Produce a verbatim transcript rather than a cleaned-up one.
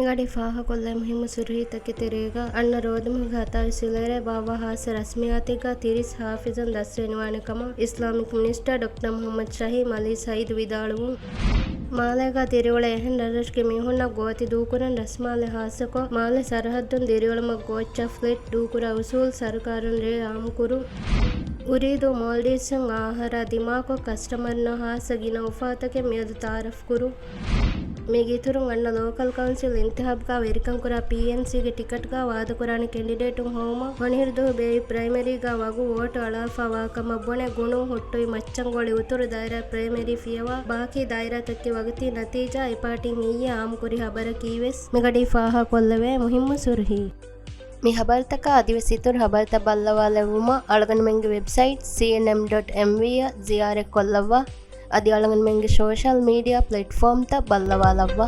މިގަޑި ފާހަގަކޮށްލައި މުހިއްމު ސުރުހީތަކެތެރޭގަ، އަންނަ ރޯދަމަހުގެ ހަތާވީސް އިލޭރޭ ބާއްވާ ހާއްސަ ރަސްމިއްޔާތެއްގަ ތިރީސް ހާފިޒުން ދަސްވެނިވާނެ ކަމަށް އިސްލާމިކް މިނިސްޓަރ ޑޮކްޓަރ މުހައްމަދު ޝަހީމް އަލީ ސައީދު ވިދާޅުވުން. މާލޭގަ ދިރިއުޅޭ އެހެން ރަށްރަށުގެ މީހުންނަށް ގޯތި ދޫކުރަން ރަސްމާލެ ހާއްސަކޮށް، މާލެ ސަރަހައްދުން ދިރިއުޅުމަށް ގޯއްޗަށް ފްލެޓް ދޫކުރާ އުސޫލް ސަރުކާރުން ރޭ އާއްމުކުރުން. އުރީދޫ މޯލްޑިވްސްއިން އާހަރާ ދިމާކޮށް، ކަސްޓަމަރުންނަށް ހާއްސަ ގިނަ އުފާތަކެއް މިއަދު ތައާރަފް ކުރުން. މީގެ އިތުރުން އަންނަ ލޯކަލް ކައުންސިލް އިންތިހާބުގަ ވެރިކަން ކުރާ ޕީއެންސީގެ ޓިކެޓްގަ ވާދަކުރާނެ ކެންޑިޑޭޓުން ހޮވުމަށް ހޮނިހިރުދުވަހު ބޭއި ޕްރައިމަރީގަ ވަގު ވޯޓު އަޅާފަ ވާ ކަމަށް ބުނެ، ގުނޫ ހުއްޓުވި މައްޗަންގޮޅި އުތުރު ދާއިރާ ޕްރައިމަރީ ފިޔަވާ ބާކީ ދާއިރާތަކަށް ވަގުތީ ނަތީޖާ އެޕާޓީން އިއްޔެ އާއްމުކުރި ހަބަރަކީވެސް މިގަޑީ ފާހަގަކޮށްލެވޭ މުހިއްމު ސުރުހީ. މި ހަބަރުތަކާ އަދިވެސް އިތުރު ހަބަރުތައް ބައްލަވާލެއްވުމަށް އަޅުގަނޑުމެންގެ ވެބްސައިޓް ސީއެންއެމް ޑޮޓް އެމްވީ އަށް ޒިޔާރަތްކޮށްލައްވާ. އަދި އަޅުގަނޑުމެންގެ ސޯޝަލް މީޑިއާ ޕްލެޓްފޯމްތައް ބައްލަވާލައްވާ.